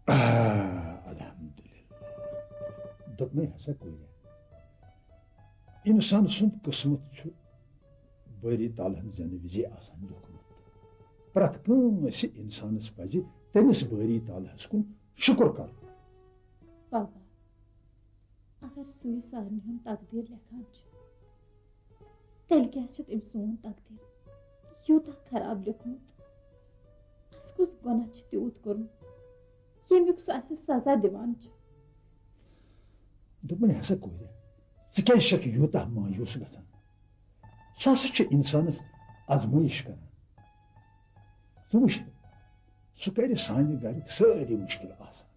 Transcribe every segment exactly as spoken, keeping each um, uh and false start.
آ، الحمدللہ۔ دوٚپمَے ہسا کورِ، اِنسان سُنٛد قٕسمت چھُ بٲری تعالیٰ ہن زینہٕ وِزے آسان لیوٗکھمُت۔ پرٛٮ۪تھ کٲنٛسہِ اِنسانس پزِ تٔمِس بٲری تعالیٰ ہس کُن شُکر کرُن۔ بابا، اگر سُے سارنٕے ہُنٛد تقدیٖر لیکھان چھُ، تیٚلہِ کیٛازِ چھُ تٔمۍ سون تقدیٖر یوٗتاہ خراب لیوٗکھمُت؟ اَسہِ کُس گۄناہ چھُ تیوٗت کوٚرمُت، ییٚمیُک سُہ اَسہِ سزا دِوان چھُ؟ دوٚپمَے ہسا کورِ، ژٕ کیٛازِ چھَکھ یوٗتاہ مایوٗس گژھان؟ سُہ ہسا چھُ اِنسانَس آزمٲیِش کران۔ ژٕ وٕچھ تہٕ، سُہ کرِ سانہِ گرٕکۍ سٲری مُشکِل آسان۔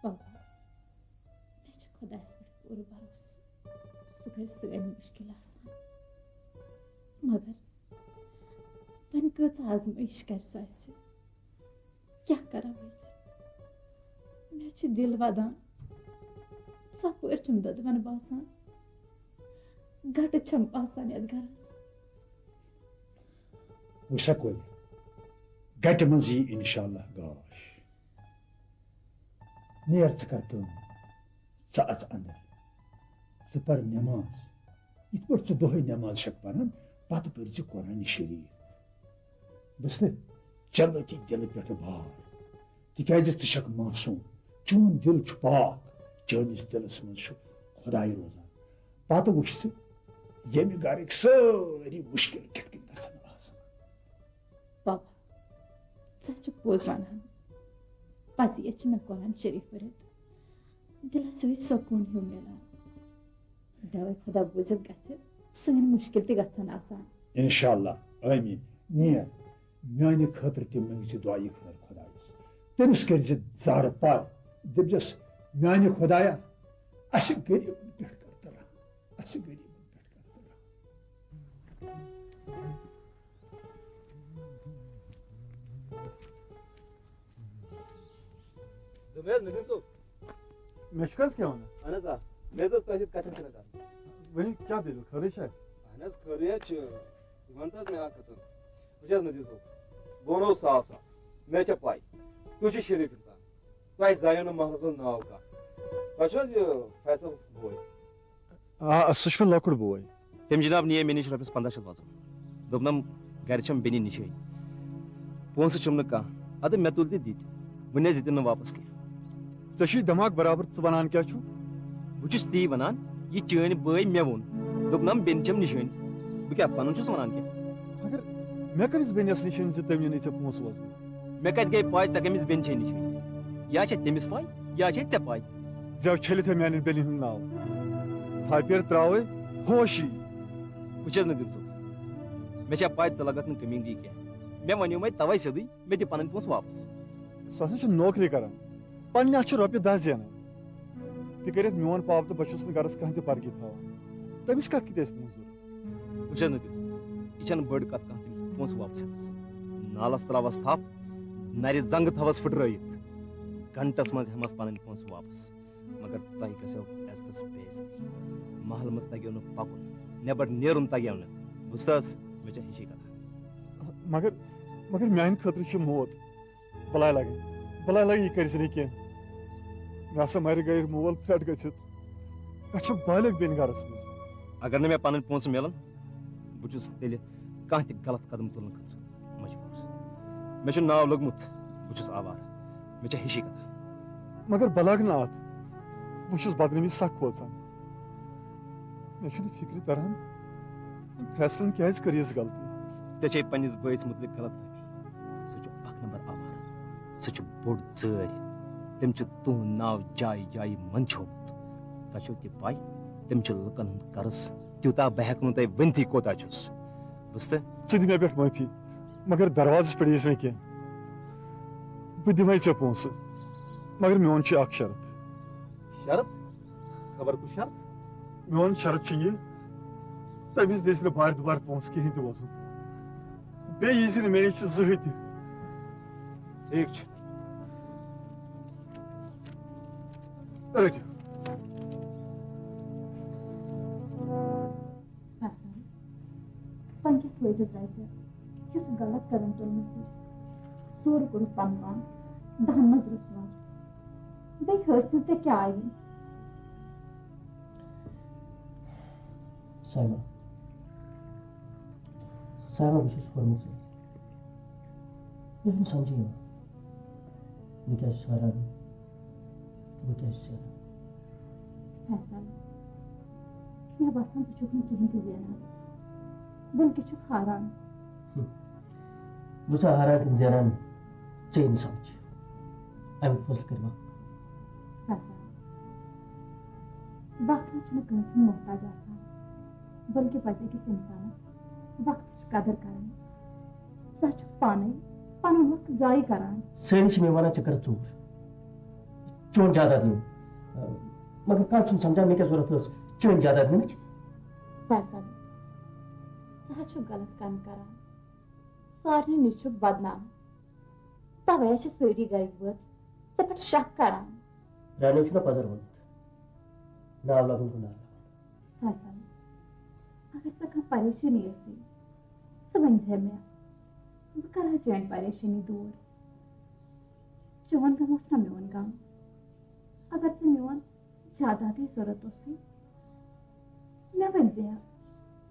بابا، مےٚ چھُ خۄدایَس پٮ۪ٹھ پوٗرٕ بھروسہٕ، سُہ کرِ سٲنۍ مُشکِل آسان۔ مگر وۄنۍ کۭژاہ آزمٲیِش کرِ سُہ اَسہِ؟ کیٛاہ کرو أسۍ؟ مےٚ چھُ دِل وَدان، ژۄپٲرۍ چھُم دۄدوَن باسان، گَٹہٕ چھَم باسان یَتھ گَرَس۔ وٕچھ سا کورِ، گَٹہِ منٛز یی اِنشاء اللہ گاش۔ نیر ژٕ کر کٲم، ژٕ اَژ اَندر، ژٕ پَر نٮ۪ماز۔ یِتھ پٲٹھۍ ژٕ دۄہَے نٮ۪ماز چھَکھ پَران، پَتہٕ پٔرۍ زِ قرآنِ شریٖف۔ بوٗزتھٕ؟ ژےٚ لٲگی دِلہٕ پٮ۪ٹھٕ بار، تِکیٛازِ ژٕ چھَکھ معصوٗم، چون دِل چھُ پاک، چٲنِس دِلَس منٛز چھُ خۄداے روزان۔ پَتہٕ وٕچھ ژٕ، ییٚمہِ گَرٕکۍ سٲری مُشکِل کِتھ کٔنۍ گژھن آسان۔ بابا، ژٕ چھُکھ پوٚز وَنان۔ پَزی چھِ مےٚ قرآن شریٖف پٔرِتھ دِلَس ہیوٗ سکوٗن ہیوٗ مِلان۔ دَوَے خۄدا بوٗزِتھ گژھِ سٲنۍ مُشکِل تہِ گژھن آسان۔ اِنشاء اللہ۔ آمیٖن۔ نیر، میٛانہِ خٲطرٕ تہِ منٛگۍ زِ دُعایہِ خٲر خۄدایَس۔ تٔمِس کٔرۍ زِ زارٕ پار۔ دٔپۍزٮ۪س، میٛانہِ خۄدایا، اَسہِ غریٖبَن پٮ۪ٹھ کر تہٕ رحم۔ اَسہِ غریٖبَن پٮ۪ٹھ کر تہٕ رحم۔ دوٚپمَے حظ، نٔدیٖم صٲب۔ مےٚ چھُکھ حظ کینٛہہ وَنُن؟ اَہَن حظ، آ۔ مےٚ حظ ٲس تۄہہِ سۭتۍ کَتھا کَرٕنۍ۔ ؤنِو، کیٛاہ دٔلیٖل؟ خٲرٕے چھا؟ اَہَن حظ، خٲرٕے حظ چھِ۔ ژٕ وَن تہٕ حظ مےٚ اَکھ کَتھ۔ وٕچھ حظ، نٔدیٖم صٲب، بہٕ وَنو صاف صاف، مےٚ چھےٚ پَے، تُہۍ چھِو شریٖف اِنسان۔ تۄہہِ زایو نہٕ محلَس منٛز ناو کانٛہہ۔ تۄہہِ چھُو حظ یہِ فیصل بوے؟ آ، سُہ چھُ مےٚ لۄکُٹ بوے۔ تٔمۍ جناب نِیے مےٚ نِش رۄپیَس پنٛداہ شیٚتھ وۄزُم۔ دوٚپنَم، گَرِ چھَم بیٚنہِ نِشٲنۍ۔ پونٛسہٕ چھِم نہٕ کانٛہہ۔ اَدٕ مےٚ تُلۍ تہٕ دِتۍ۔ وۄنۍ حظ دِتِنۍ نہٕ واپَس کینٛہہ۔ ژےٚ چھُے دٮ۪ماغ برابر، ژٕ وَنان کیٛاہ چھُکھ؟ بہٕ چھُس تی وَنان، یہِ چٲنۍ بٲے مےٚ ووٚن۔ دوٚپنَم، بیٚنہِ چھَم نِشٲنۍ۔ بہٕ کیٛاہ پَنُن چھُس وَنان کینٛہہ؟ مگر مےٚ کٔمِس بیٚنہِ ٲس نِشٲنۍ زِ تٔمۍ نِنٕے ژےٚ پونٛسہٕ وۄزُم؟ مےٚ کَتہِ گٔے پَے ژےٚ کٔمِس بیٚنہِ چھے نِشٲنۍ؟ یا چھےٚ تٔمِس پَے، یا چھے ژےٚ پَے۔ زٮ۪و چھٔلِتھ ہے میٛانٮ۪ن بیٚنٮ۪ن ہُنٛد ناو۔ تھپٮ۪ر ترٛاوَے ہوشی۔ وٕچھ حظ نٔدیٖم صٲب، مےٚ چھےٚ پَے ژٕ لَگَکھ نہٕ کٔمیٖن گٔے کینٛہہ۔ مےٚ وَنیومَے تَوَے سیوٚدُے، مےٚ دِ پَنٕنۍ پونٛسہٕ واپَس۔ سُہ ہسا چھُ نوکری کران، پننہِ اَتھٕ چھُ رۄپیہِ دَہ زینان۔ تہِ کٔرِتھ میون پاپہٕ تہٕ بہٕ چھُس نہٕ گرس کانٛہہ تہِ پرگی تھاوان۔ تٔمِس کتھ کِتھ ٲسۍ پونٛسہٕ ضروٗرت؟ وٕچھ حظ نٔدیٖم صٲب، یہِ چھَنہٕ بٔڑ کَتھ کانٛہہ تٔمِس پونٛسہٕ واپس ہٮ۪نَس۔ نالَس ترٛاوَس تھپھ، نَرِ زنٛگہٕ تھاوَس پھٕٹرٲیِتھ۔ گھنٹس منٛز ہٮ۪مَس پَنٕنۍ پونٛسہٕ واپس۔ مگر تۄہہِ گژھیو عزتس بے عزتی۔ محلہٕ منٛز تگیو نہٕ پکُن، نٮ۪بر نیرُن تگیو نہٕ۔ بوٗزتھٕ حظ؟ مےٚ چھےٚ ہِشی کتھا۔ مگر، مگر میانہِ خٲطرٕ چھِ موت بلاے لگٕنۍ۔ بلاے لگٕنۍ، یہِ کٔرۍ زِ نہٕ کینٛہہ۔ مےٚ ہسا مرِ گرِ مول پھرٛٹھ گٔژھِتھ۔ پٮ۪ٹھٕ چھِ بالغ بیٚنہِ گرس منٛز۔ اگر نہٕ مےٚ پنٕنۍ پونٛسہٕ میلن، بہٕ چھُس تیٚلہِ کانٛہہ تہِ غلط قدم تُلنہٕ خٲطرٕ مجبوٗر۔ مےٚ چھُ ناو لوٚگمُت، بہٕ چھُس آوارٕ۔ مےٚ چھےٚ ہِشی کتھا۔ مگر بلاگ نہٕ اتھ۔ بہٕ چھُس بدنٲمی سخ کھوژان۔ مےٚ چھُنہٕ فِکرِ تران، أمۍ فیصلن کیٛازِ کٔر یِژھ غلطی؟ ژےٚ چھے پننِس بٲیِس مُتعلق غلط فہمی۔ سُہ چھُ اکھ نمبر آوارٕ۔ سُہ چھُ بوٚڑ ژٲرۍ۔ تٔمۍ چھُ تُہُنٛد ناو جایہِ جایہِ منٛدچھومُت۔ تۄہہِ چھو تہِ پَے، تٔمۍ چھُ لُکن ہُنٛد قرض تیوٗتاہ، بہٕ ہٮ۪کہٕ نہٕ تۄہہِ ؤنتھٕے کوٗتاہ چھُس۔ بوٗزتھٕ؟ ژٕ دِ مےٚ پٮ۪ٹھ معٲفی، مگر دروازس پٮ۪ٹھ یِیٖزِ نہٕ کینٛہہ۔ بہٕ دِمے ژےٚ پونٛسہٕ، مگر میون چھُ اکھ شرط۔ شرط؟ خبر کُس شرط؟ میون شرط چھُ یہِ، تٔمِس دِژ نہٕ بارِ دُبارٕ پونٛسہٕ کِہیٖنۍ تہِ وۄزُم۔ بیٚیہِ یی زِ نہٕ مےٚ نِش زٕہٕے تہِ۔ ٹھیٖک چھُ۔ رٔٹِو۔ فیصل، وۄنۍ کیٛاہ فٲیدٕ درٛاے ژےٚ یُتھ غلط قدم تُلنہٕ سۭتۍ؟ سورُے کوٚرُتھ پنُن پان۔ دہن منٛز رُسوا، بیٚیہِ حٲصِل تہِ کیٛاہ آیہِ؟ سایما، سایما، بہٕ چھُس پوٚرمُت ژےٚ۔ مےٚ چھُنہٕ سمجھے یِوان، بہٕ کیٛازِ چھُس حٲران تہٕ بہٕ کیٛازِ چھُس حٲران۔ فیصل، مےٚ باسان، ژٕ چھُکھ نہٕ کِہیٖنۍ تہِ زینان، بلکہِ چھُکھ ہاران۔ ہم۔ بہٕ چھُسا ہاران کِنہٕ زینان، ژےٚ یی نہٕ سمجھ۔ اَمیُک فٲصلہٕ کَرِ وقت۔ فیصل، وقت نہ چھُنہٕ کٲنٛسہِ ہُنٛد محتاج آسان، بلکہِ پَزِ أکِس اِنسانَس وقتٕچ قدٕر کَرٕنۍ۔ ژٕ ہا چھُکھ پانَے پَنُن وقت ضایع کَران۔ سٲری چھِ مےٚ وَنان، ژےٚ کٔرٕتھ ژوٗر، چون جاداد نیوٗ۔ مگر کانٛہہ چھُنہٕ سمجھان، مےٚ کیٛاہ ضوٚرَتھ ٲس چٲنۍ جاداد نِنٕچ؟ فیصل، ژٕ ہا چھُکھ غلط کامہِ کَران، سارنٕے نِش چھُکھ بدنام، تَوَے ہا چھِ سٲری گَرِکۍ بٲژ ژےٚ پٮ۪ٹھ شک کَران۔ رانیو چھُنہ پَزر ووٚنمُت، ناو لَگُن گوٚو نار لَگُن۔ فیصل، اگر ژےٚ کانٛہہ پریشٲنی ٲسٕے، ژٕ ؤنۍ زِ ہا مےٚ، بہٕ کَرٕ ہا چٲنۍ پریشٲنی دوٗر۔ چون غم اوس نہ میون غم۔ اگر ژےٚ میون جادادٕے ضوٚرَتھ اوسُے، مےٚ ؤنۍ زِ ہا،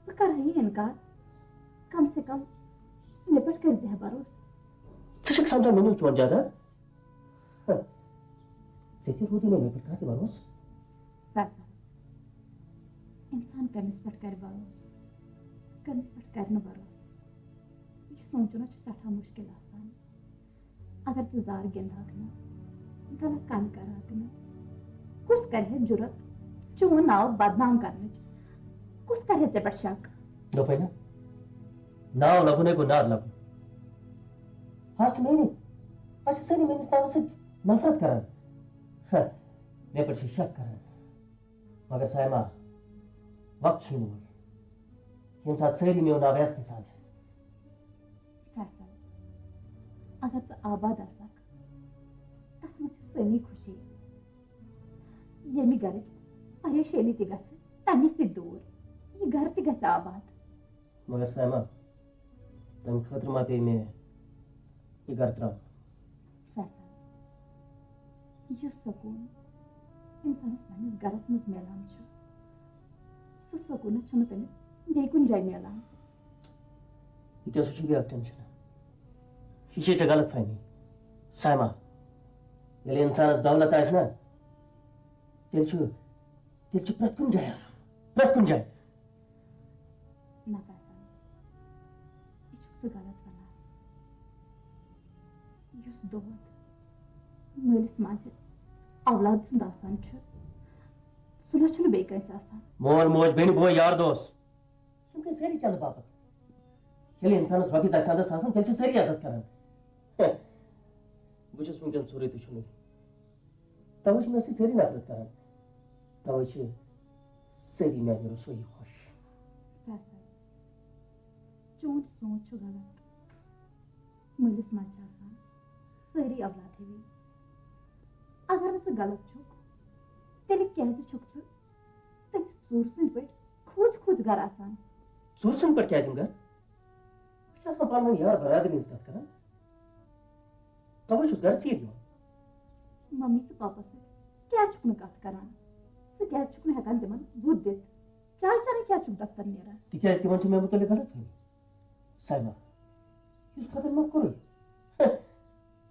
بہٕ کَرٕ ہا یہِ اِنکار۔ کم سے کم مےٚ پٮ۪ٹھ کٔرۍ زِ ہا بروسہٕ۔ ژٕ چھَکھ سمجھان مےٚ نیوٗ چون جاداد؟ ہہ، ژےٚ تہِ روٗدُے نہٕ مےٚ پٮ۪ٹھ کانٛہہ تہِ بروسہٕ۔ فیصل، اِنسان کٔمِس پٮ۪ٹھ کَرِ بروسہٕ، کٔمِس پٮ۪ٹھ کَرِ نہٕ بروسہٕ، یہِ سونٛچُن حظ چھُ سٮ۪ٹھاہ مُشکِل آسان۔ اگر ژٕ زار گِنٛدہَکھ نہٕ، غلط کامہِ کَرہَکھ نہٕ، کُس کَرِ ہے جُرت چون ناو بدنام کَرنٕچ؟ کُس کَرِ ہے ژےٚ پٮ۪ٹھ شک؟ دوٚپے نہ، ناو لَگُن ہے گوٚو نار لَگُن۔ آز چھِ میٛٲنی، آز چھِ سٲری میٛٲنِس ناوَس سۭتۍ نفرت کَران۔ ہہ، مےٚ پٮ۪ٹھ چھِ شک کَران۔ مگر سایما، وقت چھُے نہٕ وُنہِ، ییٚمہِ ساتہٕ سٲری میون ناو عزتہٕ سان ہٮ۪ن۔ فیصل، اگر ژٕ آباد آسکھ، تَتھ منٛز چھِ سٲنی خوشی۔ ییٚمہِ گرٕچ پریشٲنی تہِ گژھِ تَمی سۭتۍ دوٗر، یہِ گرٕ تہِ گژھِ آباد۔ مگر سایما، تَمہِ خٲطرٕ ما پیٚیہِ مےٚ یہِ گرٕ ترٛاوُن؟ فیصل، یُس سکوٗن اِنسانَس پنٛنِس گرَس منٛز میلان چھُ، سُہ سکوٗنہ چھُنہٕ تٔمِس بیٚیہِ کُنہِ جایہِ میلان۔ یہِ تہِ ہسا چھُ بیٛاکھ ٹینشن۔ یہِ چھے ژےٚ غلط فہمی۔ سایما، ییٚلہِ اِنسانَس دولت آسہِ نا، تیٚلہِ چھُ، تیٚلہِ چھُ پرٛٮ۪تھ کُنہِ جایہِ آرام، پرٛٮ۪تھ کُنہِ جایہِ۔ نہ فیصل، یہِ چھُکھ ژٕ غلط وَنان۔ یُس دود مٲلِس ماجہِ اولاد سُنٛد آسان چھُ، سُہ نہ چھُنہٕ بیٚیہِ کٲنٛسہِ آسان۔ مول موج، بیٚنہِ بوے، یار دوس، یِم گٔے سٲری چندٕ باپتھ۔ ییٚلہِ اِنسانَس رۄپیہِ دَہ چندَس آسان، تیٚلہِ چھِ سٲری عزت کران۔ بہٕ چھُس وٕنکیٚن ژھوٚرُے تہٕ چھُنٕے۔ تَوَے چھِ مےٚ سۭتۍ سٲری نفرت کران۔ تَوَے چھِ سٲری میٛانہِ رُسوٲیی خۄش۔ فیصل، چون سونٛچ چھُ غلط۔ مٲلِس ماجہِ چھِ آسان سٲری اولاد ہِوی۔ اگر نہٕ ژٕ غلط چھُکھ، تیٚلہِ کیٛازِ چھُکھ ژٕ تٔمِس ژوٗرٕ سٕنٛدۍ پٲٹھۍ کھوٗژ کھوٗژ گرٕ اژان؟ ژوٗرٕ سٕنٛدۍ پٲٹھۍ کیٛازِ یِم گرٕ؟ أسۍ چھِ آسان پانہٕ ؤنۍ یار برادری ہٕنٛز کتھ کران۔ توے چھُس گرٕ ژیٖرۍ یِوان۔ ممی تہٕ پاپس سۭتۍ کیٛازِ چھُکھ نہٕ کتھ کران؟ ژٕ کیٛازِ چھُکھ نہٕ ہٮ۪کان تِمن بُتھ دِتھ؟ چاے چرے کیٛازِ چھُکھ دفتر نیران؟ تِکیٛازِ تِمن چھِ مےٚ مُتعلق غلط فہمی۔ سایما، یُس خۄداے ما کوٚرُے،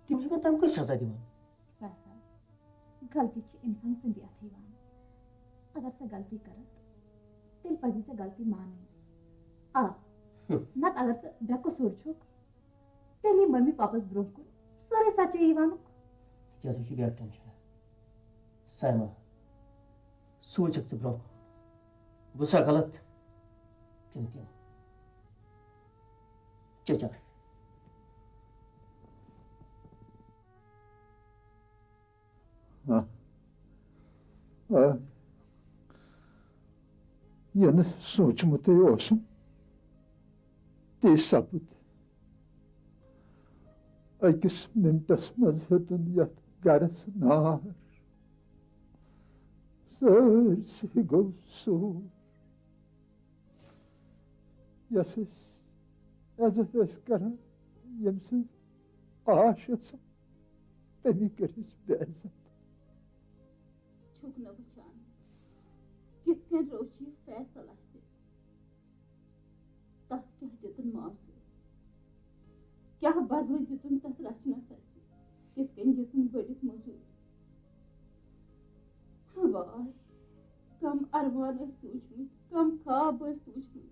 تِم چھِ مےٚ تَمہِ کُے سزا دِوان۔ فیصل، غلطی چھِ اِنسان سٕنٛدِ اَتھٕ یِوان۔ اگر ژےٚ غلطی کٔرٕتھ، تیٚلہِ پَزی ژےٚ غلطی مانٕنۍ۔ آ، ہم۔ نَتہٕ اگر ژٕ بے قصوٗر چھُکھ، تیٚلہِ یی مٔمی پاپَس برٛونٛہہ کُن سٲرٕے سچٲیی وَنُکھ۔ یہِ کیٛاہ سا چھُ بیٛاکھ ٹٮ۪نشَن؟ سایما، سوٗنٛچَکھ ژٕ برٛونٛہہ کُن۔ بہٕ چھُسا غلط کِنہٕ تِم؟ چےٚ چاے۔ آ۔ آ۔ یہِ نہٕ سوٗنٛچمُتٕے اوسُم، تی سپُد۔ أکِس مِنٹَس منٛز ہیوٚتُن یَتھ گَرَس نار۔ سٲرسٕے گوٚو سوٗر۔ یۄس أسۍ عزت ٲسۍ کران، ییٚمہِ سٕنٛز آش ٲسٕم، تٔمی کٔرِس بے عزت۔ چھُکھ نہٕ وٕچھان، کِتھ کٔنۍ روٚچھ یہِ فیصل اَسہِ؟ تَتھ کیٛاہ دیُتُن معاوضہٕ؟ کیٛاہ بدلہٕ دیُتُن تَتھ رچھنَس اَسہِ؟ کِتھ کٔنۍ دِژٕن بٔڑِتھ موٚزوٗرۍ؟ واے، کم ارمان ٲسۍ سوٗنچمٕتۍ، کم خواب ٲسۍ سوٗنچمٕتۍ،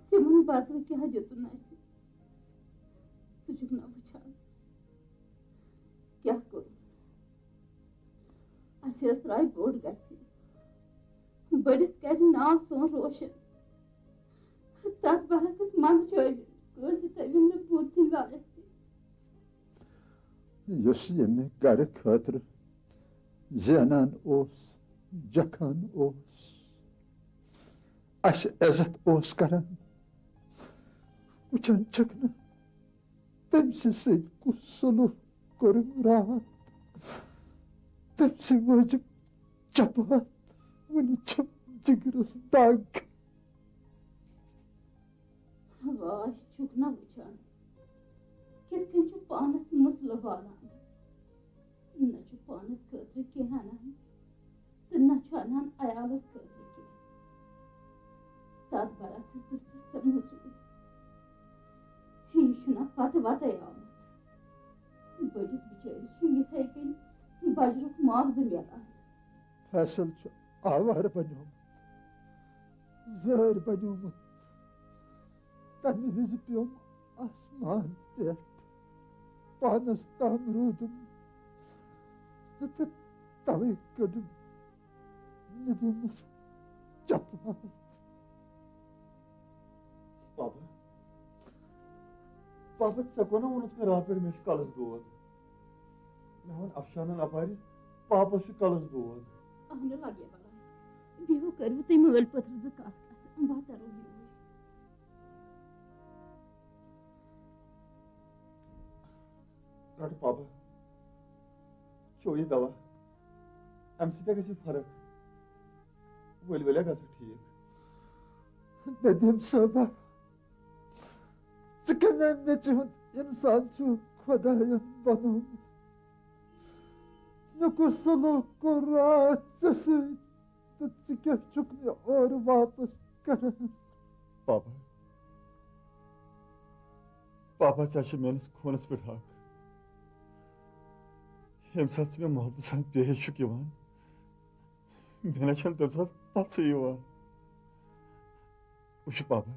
تِمن بدلہٕ کیٛاہ دیُتُن اَسہِ؟ ژٕ چھُکھ نہ وٕچھان، کیٛاہ کوٚرُن؟ اَسہِ حظ ترٛایہِ بوٚڑ گژھِ، بٔڑِتھ کرِ ناو سون روشن۔ تَتھ برعکس منٛزٕ چھٲوِتھ کٲنٛسہِ تھٲوِن نہٕ بُتھ دِنۍ لایق تہِ۔ یُس ییٚمہِ گرٕ خٲطرٕ زینان اوس، جکھان اوس، اَسہِ عزت اوس کران، وٕچھان چھِکھ نہٕ تٔمۍ سٕنٛدِ سۭتۍ کُس سلوک کوٚرُن راتھ۔ تٔمۍ سٕنٛدِ موٗجوٗب چپاتھ وُنہِ چھم جگرس دگ۔ واے، چھُکھ نہ وٕچھان، کِتھ کٔنۍ چھُ پانس مسلہٕ والان؟ نہ چھُ پانس خٲطرٕ کینٛہہ انان تہٕ نہ چھُ انان عیالس خٲطرٕ کینٛہہ۔ تتھ برعکس دِژٕس ژےٚ موٚزوٗرۍ۔ یہِ چھُنہ پتہٕ وتَے آمُت۔ بٔڑِس بِچٲرِس چھُ یِتھَے کٔنۍ بجرُک معاوضہٕ میلان۔ فیصل چھُ آوارٕ بنیومُت، زٲرۍ بنیومُت۔ تمہِ وِزِ پیوٚم آسمان پٮ۪ٹھ پانس تام روٗدُم، تہٕ توے کٔڈٕم ندیمس چپاتھ۔ پاپا، پاپا، ژےٚ کونہ ووٚنُتھ مےٚ راتھ پٮ۪ٹھ مےٚ چھُ کلس دود؟ مےٚ ووٚن افشانن اپارِ، پاپس چھُ کلس دود۔ اہنُو لگے بلاے، بیٚہو کٔرِو تُہۍ مٲلۍ پٔتھرٕ زٕ کتھ کتھ، بہٕ ترو یوٗرۍ۔ رٹہٕ پاپا، چیٚو یہِ دوا، امہِ سۭتۍ گژھِ فرق، ؤلۍ ؤلۍ گژھِ ٹھیٖک۔ ندیم صٲبہ، ژٕ کمہِ میٚژِ ہُنٛد انسان چھُکھ خۄداین بنومُت؟ مےٚ کُس سلوک کوٚر راتھ ژےٚ سۭتۍ تہٕ ژٕ کیٛاہ چھُکھ مےٚ اورٕ واپس کران؟ پاپا، پاپا، ژےٚ چھِ میٲنِس خوٗنس پٮ۪ٹھ حق۔ ییٚمہِ ساتہٕ ژٕ مےٚ محبتہٕ سان پیش چھُکھ یِوان، مےٚ نہ چھَنہٕ تَمہِ ساتہٕ پَژھٕے یِوان۔ وٕچھ پاپا،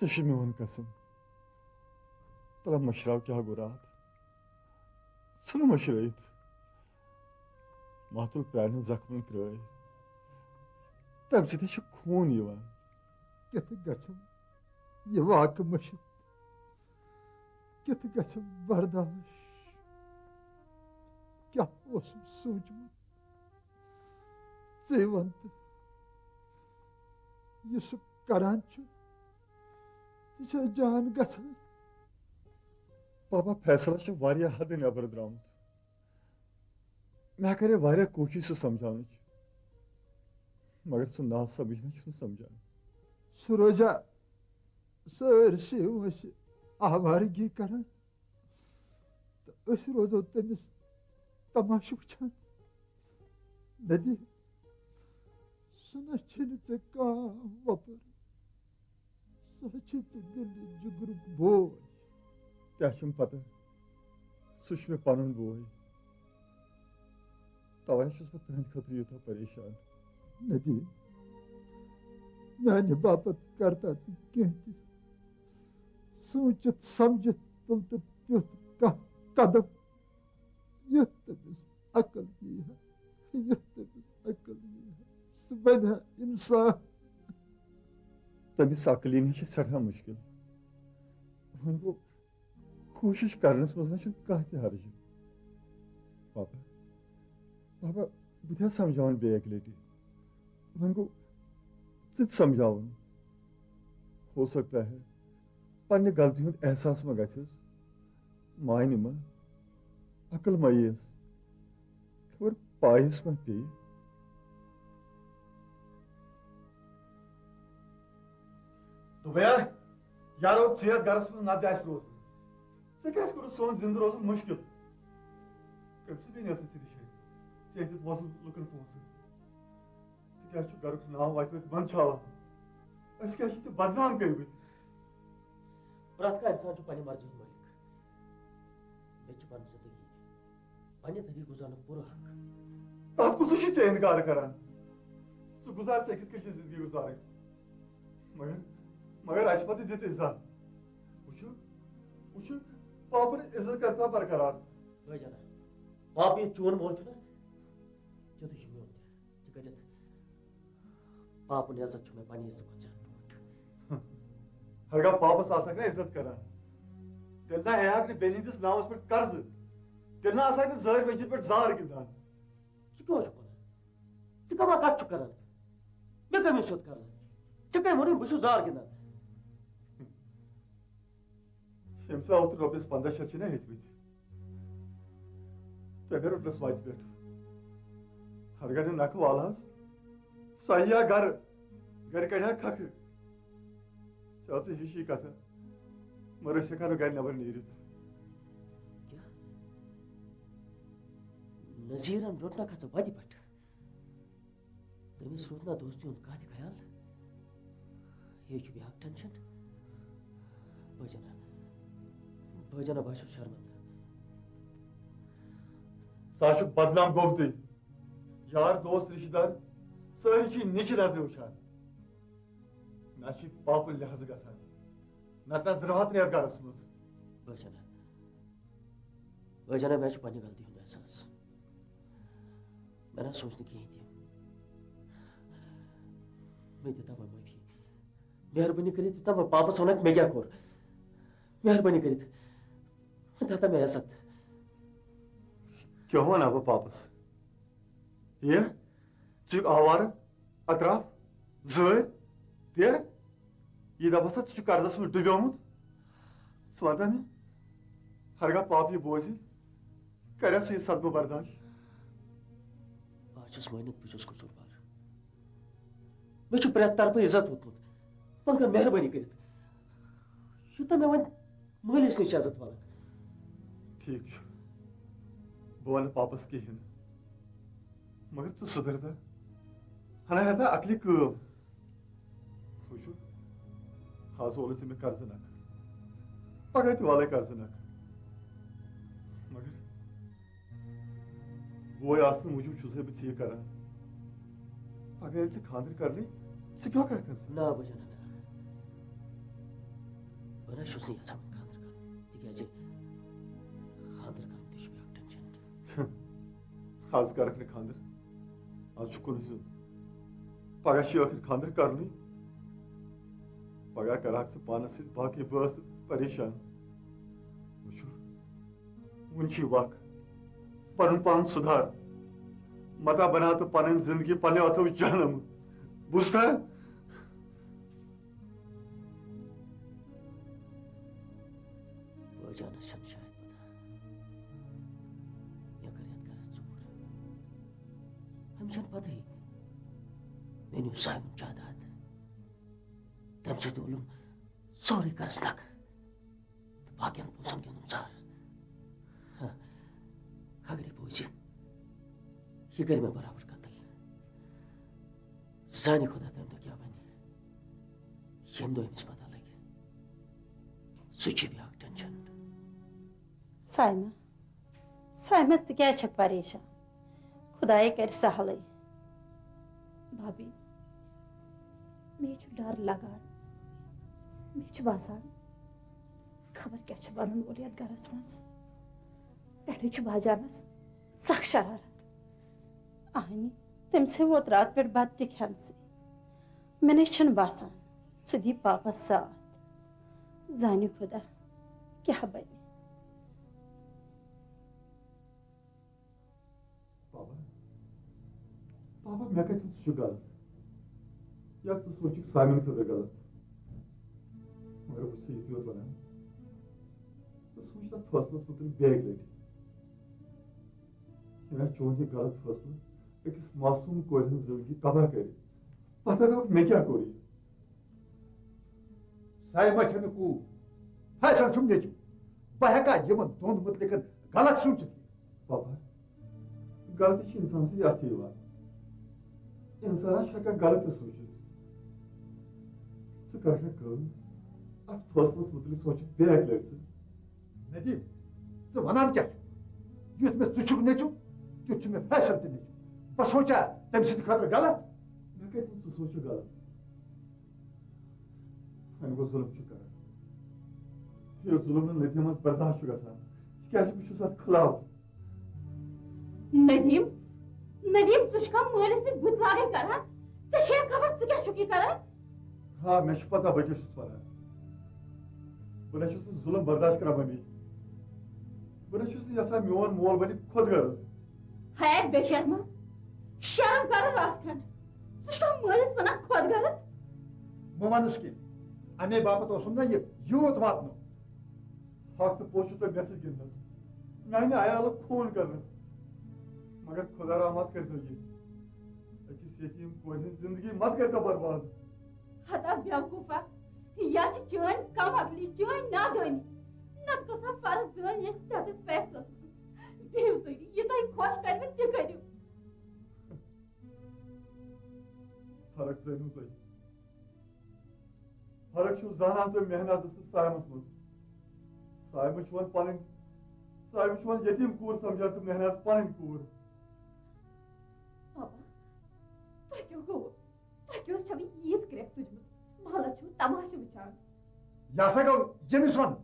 ژےٚ چھُے میون قسم۔ ترٛا مٔشراو کیٛاہ گوٚو راتھ؟ ژھٕنُم مٔشرٲیِتھ۔ ماتُل پرٛانٮ۪ن زخمن کرٛٲے۔ تَمہِ سۭتۍ چھُ خوٗن یِوان۔ کِتھ گژھم یہِ واقعہٕ مٔشِتھ؟ کِتھ گژھم برداش؟ کیٛاہ اوسُم سوٗنٛچمُت؟ ژٕے وَن تہٕ، یہِ سُہ کران چھُ، تہِ چھا جان گژھان؟ پاپا، فیصلس چھُ واریاہ حدٕ نٮ۪بر درٛامُت۔ مےٚ کرے واریاہ کوٗشِش سُہ سمجھاونٕچ، مگر سُہ نا سمجھنہٕ چھُنہٕ سمجھان۔ سُہ روزیا سٲرسٕے وٲنٛسہِ آوارگی کران؟ تہٕ أسۍ روزو تٔمِس تماشہٕ وٕچھان۔ ندی، سُہ نہ چھِنہٕ ژےٚ کانٛہہ وۄپُر، سُہ چھِ ژےٚ دِلہِ جُگرُک بوے۔ تۄہہِ چھُم پتہ، سُہ چھُ مےٚ پنُن بوے۔ توے چھُس بہٕ تُہنٛدِ خٲطرٕ یوٗتاہ پریشان۔ ندی، میانہِ باپتھ کر تہ ژٕ کینٛہہ تہِ۔ سوٗنٛچِتھ سمجھِتھ تُل تہٕ تیُتھ کانٛہہ قدم، یُتھ تٔمِس عقل یی ہا، یُتھ تٔمِس عقل یی ہا، سُہ بنہِ ہا انسان۔ تٔمِس عقل یِنۍ چھِ سٮ۪ٹھاہ مُشکِل۔ وۄنۍ گوٚو، کوٗشِش کرنس منٛز نہ چھُنہٕ کانٛہہ تہِ حرجہِ۔ پاپا، پاپا، بہٕ تہِ حظ سمجھاوان بیٚیہِ اکہِ لٹہِ۔ وۄنۍ گوٚو، ژٕ تہِ سمجھاوُن۔ ہو سکتا ہے، پننہِ غلطی ہُنٛد احساس ما گژھٮ۪س، مانہِ ما، عقل ما یِیَس، خبر پایس ما پیٚیہِ۔ دوٚپمَے ہا، یارو، ژٕ یَتھ گرس منٛز نہ تہِ آسہِ روزُن۔ ژےٚ کیٛازِ کوٚرُتھ سون زِندٕ روزُن مُشکِل؟ کٔمۍ سٕنٛدِ نیٚژِ ژےٚ نِش؟ ژےٚ دِتھ وۄزُل لُکن پونٛسہٕ۔ ژٕ کیٛازِ چھُکھ گرُک ناو وتہِ وتہِ منٛدچھاوان؟ أسۍ کیٛازِ چھِ ژےٚ بدنام کٔرمٕتۍ؟ پرٛٮ۪تھ کانٛہہ انسان چھُ پننہِ مرضی ہُنٛد مٲلِک۔ مےٚ تہِ چھِ پنٕنۍ زندگی، پننہِ طریٖقہٕ گُزارنُک پوٗرٕ حق۔ تتھ کُس چھُے ژےٚ انکار کران؟ ژٕ گُزار، ژےٚ کِتھ کٔنۍ چھےٚ زندگی گُزارٕنۍ۔ مگر، مگر اسہِ پتہٕ دِتھ عزت۔ وٕچھِو، وٕچھِو، پاپُر عزت کرتا برقرار۔ بٲے جانا، پاپہٕ یُتھ چون مول چھُنہ، تیُتھُے چھُ میون تہِ۔ ژٕ کٔرِتھ پاپُن عزت چھُ مےٚ پننہِ عزتہٕ کھۄتہٕ زیادٕ ٹوٹھ۔ ہرگاہ پاپس آسکھ نہ عزت کران، تیٚلہِ نہ ہیٚہکھ نہٕ بیٚنہِ ہٕنٛدِس ناوس پٮ۪ٹھ قرضہٕ، تیٚلہِ نہ آسکھ نہٕ زٲرۍ بٔنجن پٮ۪ٹھ زار گِنٛدان۔ ژٕ کیٛاہ چھُکھ ونان؟ ژٕ کمہ کتھ چھُکھ کران؟ مےٚ کٔمۍ سیوٚد کران؟ ژےٚ کٔمۍ ووٚنُے بہٕ چھُس زار گِنٛدان؟ ییٚمہِ ساتہٕ اوترٕ رۄپیَس پنٛداہ شیٚتھ چھِنہ ہیٚتمٕتۍ، تۄہہِ کَرو پرٛٮ۪س واتہِ پٮ۪ٹھ۔ ہرگاہ نہٕ نَکھٕ والہٕ ہَس، سۄ یِیہِ ہا گَرٕ، گَرِ کَڑِ ہا کھَکھٕ۔ ژےٚ ٲسٕے ہِشی کَتھٕ، مگر أسۍ ہٮ۪کہٕ ہا نہٕ گَرِ نٮ۪بَر نیٖرِتھ۔ کیٛاہ؟ نذیٖرَن روٚٹنَکھا ژٕ وَتہِ پٮ۪ٹھ؟ تٔمِس روٗد نہ دوستی ہُنٛد کانٛہہ تہِ خیال۔ یے چھُ بیٛاکھ ٹٮ۪نشن۔ بٲجانا، بٲجانا، بہٕ ہا چھُس شرمندٕ۔ ژٕ ہا چھُکھ بدنام گوٚمتُے۔ یار دوست رشتہٕ دار سٲری چھِ نِچہِ نظرِ وٕچھان۔ مےٚ چھِ پاپہٕ لحاظ گژھان۔ نتہٕ نہ زرہت نہٕ یتھ گرس منٛز۔ بٲجانا، بٲجانا، مےٚ چھُ پننہِ غلطی ہُنٛد احساس۔ مےٚ نہ سوٗنٛچ نہٕ کِہیٖنۍ تہِ۔ مےٚ دِتا وۄنۍ معٲفی۔ مہربٲنی کٔرِتھ دِتا وۄنۍ پاپس ونکھ مےٚ کیٛاہ کوٚر۔ مہربٲنی کٔرِتھ۔ وۄنۍ دِتا مےٚ عزت۔ کیٛاہ ونہٕ بہٕ پاپس؟ یہِ؟ ژٕ چھُکھ آوارٕ، اطراف، زٲرۍ، تہِ؟ یہِ دپس سا، ژٕ چھُکھ قرضس منٛز ڈُبیومُت۔ ژٕ وَن تہٕ مےٚ، ہرگاہ پاپہٕ یہِ بوزِ، کرِ سُہ یہِ صدمہٕ برداش؟ بہٕ حظ چھُس مٲنِتھ، بہٕ چھُس قصوٗروار۔ مےٚ چھُ پرٛٮ۪تھ طرفہٕ عزت ووتمُت۔ وۄنۍ کر مہربٲنی کٔرِتھ، یوٗتاہ مےٚ وۄنۍ مٲلِس نِش عزت ولکھ۔ ٹھیٖک چھُ، بہٕ وَنہٕ پاپس کِہیٖنۍ نہٕ۔ مگر ژٕ سُدھر تہٕ، ہنا ہیٚتھ عقلہِ کٲم۔ وٕچھِو، آز وولُے ژےٚ مےٚ قرضہٕ نکھٕ، پگاہ تہِ والے قرضہٕ نکھٕ۔ مگر بوے آسنہٕ موٗجوٗب چھُسے بہٕ ژےٚ یہِ کران۔ پگاہ ییٚلہِ ژےٚ خانٛدر کرنٕے، ژٕ کیٛاہ کرکھ تَمہِ ساتہٕ؟ نہ، بہٕ جانہ نہ۔ بہٕ نہ چھُس نہٕ یژھان وۄنۍ خانٛدر کرُن، تِکیٛازِ خانٛدر کرُن تہِ چھُ بیٛاکھ ٹٮ۪نشن۔ آز کرکھ نہٕ خانٛدر، آز چھُ کُنُے زوٚن۔ پگاہ چھُے ٲخٕر خانٛدر کرنُے۔ پگاہ کرکھ ژٕ پانس سۭتۍ باقٕے بٲژ تہٕ پریشان۔ وٕچھِو، وُنہِ چھُے وق، پنُن پان سُدھار۔ متا بناو تہٕ پنٕنۍ زندگی پننیو اتھو جہنم۔ بوٗزتھا؟ بٲجانس چھنہٕ شاید پتہ مےٚ کٔر یتھ گرس ژوٗر۔ أمِس چھنہٕ پتہٕے مےٚ نیوٗ سایمُن جاداد۔ تمہِ سۭتۍ وولُم سورُے قرض نکھٕ۔ تہٕ باقین پونٛسن گیوٚنُم زہر۔ ہاں، اگر یہِ بوزِ، یہِ کرِ مےٚ برابر قتل۔ زانہِ خۄدا تمہِ دۄہ کیٛاہ بنہِ، ییٚمہِ دۄہ أمِس پتہ لگہِ۔ سُہ چھُ بیٛاکھ ٹٮ۪نشن۔ سایمہ، سایمہ، ژٕ کیٛازِ چھکھ پریشان؟ خۄدایے کرِ سہلٕے۔ بھابھی، مےٚ چھُ ڈر لگان۔ مےٚ چھُ باسان، خبر کیٛاہ چھُ بنُن وول یتھ گرس منٛز۔ پٮ۪ٹھٕے چھُ باجانس سخ شرارت۔ اہنہِ، تٔمۍ ژھٕنۍ ووت راتہٕ پٮ۪ٹھ بتہٕ تہِ کھٮ۪نسٕے۔ مےٚ نے چھُنہٕ باسان، سُہ دی پاپس ساتھ۔ زانہِ خۄدا، کیٛاہ بنہِ۔ بابا، بابا، مےٚ کتہِ ووٚن ژٕ چھُکھ غلط؟ یا ژٕ سونٛچُکھ سامٮ۪ن خٲطرٕ غلط؟ مگر بہٕ چھُسے یِتُے یوت ونان، ژٕ سونٛچ تتھ فٲصلس مُتعلق بیٚیہِ اکہِ لٹہِ۔ ییٚلہِ چون یہِ غلط فٲصلہٕ أکِس معصوٗم کورِ ہٕنٛز زندگی تباہ کرِ، پتہٕ دپکھ مےٚ کیٛاہ کوٚر یہِ؟ سایمہ چھنہٕ کوٗر، فیصل چھُم نیٚچُو۔ بہٕ ہٮ۪کا یِمن دۄن مُتعلقن غلط سوٗنٛچِتھ؟ بابا، غلطی چھِ اِنسان سٕنٛدِ اَتھٕ یِوان۔ اِنسانَس چھُ ہٮ۪کان غلط تہِ سوٗنٛچِتھ۔ ژٕ کَرکھا کٲم، اَتھ فٲصلَس مُتعلِق سونٛچِتھ بیٚیہِ اَکہِ لَٹہِ ژٕ۔ ندیم، ژٕ وَنان کیٛاہ چھُکھ؟ یُتھ مےٚ ژٕ چھُکھ نیٚچوٗ، تیُتھ چھُ مےٚ فیصل تہِ نیٚچوٗ۔ بہٕ سونٛچا تٔمۍ سٕنٛدِ خٲطرٕ غلط؟ مےٚ کَتہِ ووٚن ژٕ سونٛچُکھ غلط؟ وۄنۍ گوٚو ظُلُم چھُ کران۔ یُتھ ظُلُم نہٕ ندیمَس برداشت چھُ گژھان، تِکیٛازِ بہٕ چھُس اَتھ خلاف۔ ندیم، ندیم، ژٕ چھُکھا مٲلِس سۭتۍ بُتھ لاگٕنۍ کران؟ ژےٚ چھےٚ خبر ژٕ کیٛاہ چھُکھ یہِ کران؟ آ، مےٚ چھِ پتہ بہٕ کیٛاہ چھُس وَنان۔ بہٕ نہ چھُس نہٕ ظُلُم برداشت کران، ممی۔ بہٕ نہ چھُس نہٕ یژھان میون مول بنہِ خۄد غرض۔ ہے بے شرما، شرم کر رژھ کھنڈ۔ ژٕ چھُکھا مٲلِس وَنان خۄد غرض؟ مہٕ وَنُس کینٛہہ۔ اَمے باپتھ اوسُم نہ یہِ یوٗت واتنومُت۔ حق تہٕ پوٚز چھُ تۄہہِ مےٚ سۭتۍ گِنٛدنَس، میٛانہِ عیالُک خوٗن کرنَس۔ مگر خۄدا رحمت کٔرۍتو یہِ۔ أکِس یتیٖم کورِ ہٕنٛز زِندگی مت کٔرۍتو برباد۔ ہتا بیوقوفا، یا چھِ چٲنۍ کم عقلی، چٲنۍ نادٲنی۔ نتہٕ کۄسا فرق زٲنۍ أسۍ ژےٚ تہٕ فیصلس منٛز؟ بِہِو تُہۍ، یہِ تۄہہِ خۄش کروٕ تہِ کٔرِو۔ فرق زٲنِو تُہۍ۔ فرق چھُو زانان تُہۍ مہنازس تہٕ صایمس منٛز؟ صایمہٕ چھُ وۄنۍ پنٕنۍ، صایمہٕ چھُ وۄنۍ یتیٖم کوٗر سمجھان تہٕ مہناز پنٕنۍ کوٗر۔ بابا، تۄہہِ کیٛاہ گوٚو؟ تۄہہِ کیٛاہ چھَو ییٖژ کرٛٮ۪کھ تُجمٕژ؟ محلس چھُو تماشہٕ وٕچھان۔ یہِ ہسا گوٚو ییٚمِس وَنُن،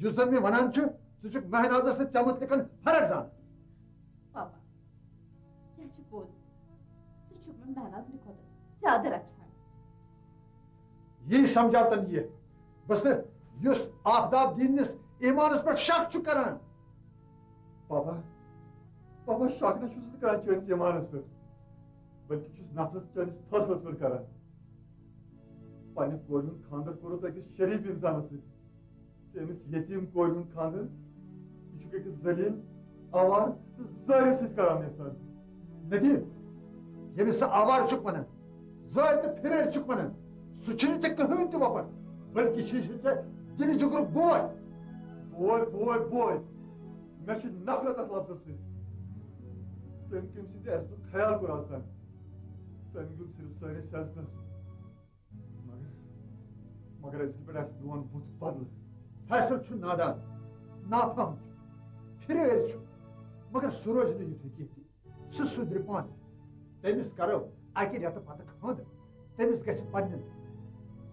یُس زَن مےٚ وَنان چھُ، ژٕ چھُکھ مہنازَس تہٕ ژےٚ مُتعلِقَن فرق زانان۔ بابا، یہِ چھُ پوٚز۔ ژٕ چھُکھ مےٚ مہناز نہِ کھۄتہٕ زیادٕ رچھان۔ یی سمجھاو تَن یہِ۔ بس نہٕ یُس آفتاب دیٖنِس ایٖمانَس پٮ۪ٹھ شک چھُ کران۔ بابا، بابا، شک نہ چھُس نہٕ کران چٲنِس ایٖمانَس پٮ۪ٹھ، بلکہِ چھُس نفرت چٲنِس فٲصلَس پٮ۪ٹھ کران۔ پننہِ کورِ ہُنٛد خانٛدر کوٚرُتھ أکِس شریٖف اِنسانَس سۭتۍ۔ تہٕ أمِس یتیٖم کورِ ہُنٛد خانٛدر، یہِ چھُکھ أکِس ذلیل، آوارٕ تہٕ زٲرِس سۭتۍ کران یژھان۔ ندیم، ییٚمِس ژٕ آوارٕ چھُکھ ونان، زٲرۍ تہٕ پھِرٲرۍ چھُکھ ونان، سُہ چھُنہٕ ژےٚ کٕہٕنۍ تہِ وۄپر، بلکہِ چھُے سُہ ژےٚ دِلہِ جُگرُک بوے۔ بوے، بوے، بوے۔ مےٚ چھِ نفرت اتھ لفظس سۭتۍ۔ تٔمۍ کٔمۍ سٕنٛدِ عزتُک خیال کوٚر آز تام؟ تٔمۍ گیُنٛد صرف سٲنِس سیزنس۔ مگر، مگر أزکہِ پٮ۪ٹھ آسہِ میون بُتھ بدلہٕ۔ فیصل چھُ نادان، نافہم چھُ، پھِرٲرۍ چھُ، مگر سُہ روزِ نہٕ یُتھُے کینٛہہ تہِ۔ سُہ سُدرِ پانہٕ۔ تٔمِس کرو اکہِ رٮ۪تہٕ پتہٕ خانٛدر۔ تٔمِس گژھِ پننٮ۪ن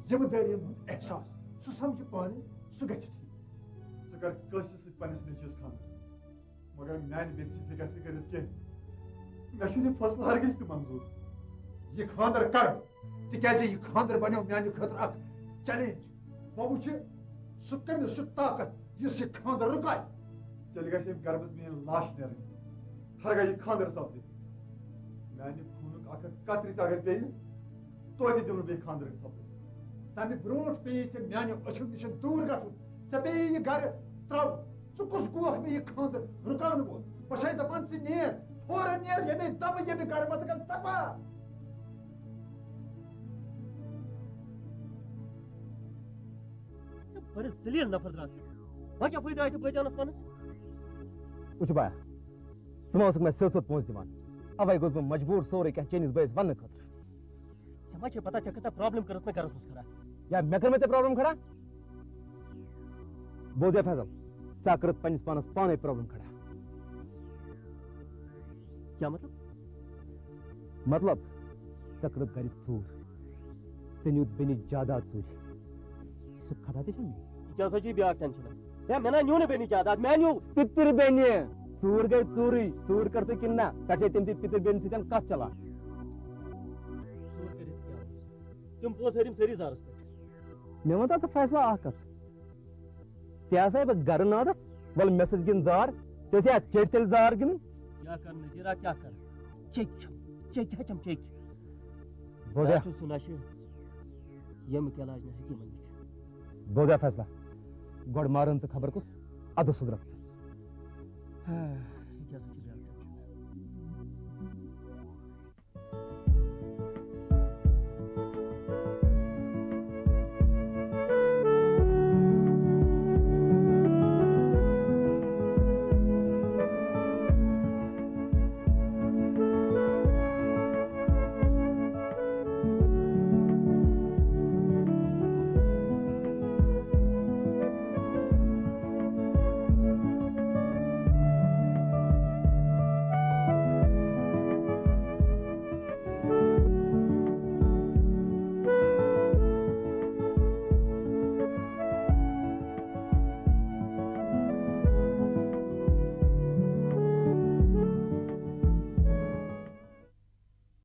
ذمہٕ دٲرین ہُنٛد احساس۔ سُہ سمجھِ پانہٕ، سُہ گژھِ ٹھیٖک۔ ژٕ کر کٲنٛسہِ سۭتۍ پننِس نیٚچوِس خانٛدر۔ مگر میانہِ بیٚنہِ سۭتۍ ہیٚکہِ سُہ کٔرِتھ کینٛہہ۔ مےٚ چھُنہٕ یہِ فٲصلہٕ ہرگز تہِ منظوٗر۔ یہِ خانٛدر کر بہٕ، تِکیازِ یہِ خانٛدر بنیو میانہِ خٲطرٕ اکھ چیلنج۔ بہٕ وٕچھِ، سُہ کٔمِس چھُ طاقت، یُس یہِ خانٛدر رُکایہِ۔ تیٚلہِ گژھِ أمۍ گرٕ منٛز میٲنۍ لاش نیرٕنۍ، ہرگاہ یہِ خانٛدر سپدِ۔ میانہِ خوٗنُک اکھ اکھ قطرٕ تہِ اگر پیٚیہِ، توتہِ دِمہٕ بہٕ یہِ خانٛدرٕکۍ سپدٕنۍ۔ تمہِ برونٛٹھ پیٚیہِ ژےٚ میانہِ أچھو نِش دوٗر گژھُن۔ ژےٚ پیٚیہِ یہِ گرٕ ترٛاوُن۔ ژٕ کُس گوکھ مےٚ یہِ خانٛدر رُکاونہٕ وول؟ بہٕ چھَسے دَپان، ژٕ نیر، فوراً نیر، ییٚمے دمہٕ ییٚمہِ گرٕ منٛز گژھ دفا۔ بٔڑ ذلیل نفر درٛاو ژٕ۔ وۄنۍ کیٛاہ فٲیدٕ آسہِ بٲے جانس پانس؟ وٕچھ بایا، ژٕ ما اوسُکھ مےٚ سیوٚد سیوٚد پونٛسہٕ دِوان؟ اوے گوٚژھ بہٕ مجبوٗر سورُے کینٛہہ چٲنِس بٲیِس وننہٕ خٲطرٕ۔ ژےٚ ما چھے پتہ ژےٚ کۭژاہ پرابلم کٔرٕتھ مےٚ گرس منٛز کھڑا؟ یا مےٚ کٔر مےٚ ژےٚ پرابلم کھڑا؟ بوز یا فیصل، ژےٚ کٔرٕتھ پننِس پانس پانے پرابلم کھڑا۔ کیٛاہ مطلب؟ مطلب، ژےٚ کٔرٕتھ گرِ ژوٗر، ژےٚ نیوٗتھ بیٚنہِ جاداد ژوٗرِ۔ سُہ خطا تہِ چھُ مےٚ۔ یہِ کیٛاہ سا چھُے بیٛاکھ ٹینشن؟ ہے، مےٚ نا نیوٗ نہٕ بیٚنہِ جاداد، مےٚ نیوٗ پِتٕر بیٚنہِ۔ ژوٗر گٔے ژوٗرٕے، ژوٗر کٔر تہٕ کِنہٕ نہ؟ پٮ۪ٹھے تٔمۍ سٕنٛدِ پِتٕر بیٚنہِ سۭتۍ کتھ چلان۔ ژوٗر کٔرِتھ کیٛاہ اوس؟ تِم پونٛسہٕ ہٲرِم سٲری زارس پٮ۪ٹھ۔ مےٚ وَن تہٕ ژٕ فیصلہٕ اکھ کتھ۔ ژےٚ آسے بہٕ گرٕ نادس، وَلہٕ مےٚ سۭتۍ گِنٛد زار۔ ژےٚ ٲسے اتھ چیٚٹھۍ تیٚلہِ زار گِنٛدٕنۍ۔ کیٛاہ کرٕ نذیرا، کیٛاہ کرٕ؟ چیٚکۍ چھم، چیٚکۍ ہیٚچھم چیٚکۍ۔ بوزیا؟ مےٚ چھُ سُہ نشہٕ، ییٚمیُک علاج نہٕ حکیٖمن نِش چھُ۔ بوزیا فیصلہ، گۄڈٕ مارن ژٕ خبر کُس، اَدٕ سُدرکھ ژٕ۔ ہا، یہِ کیٛاہ سا چھُ؟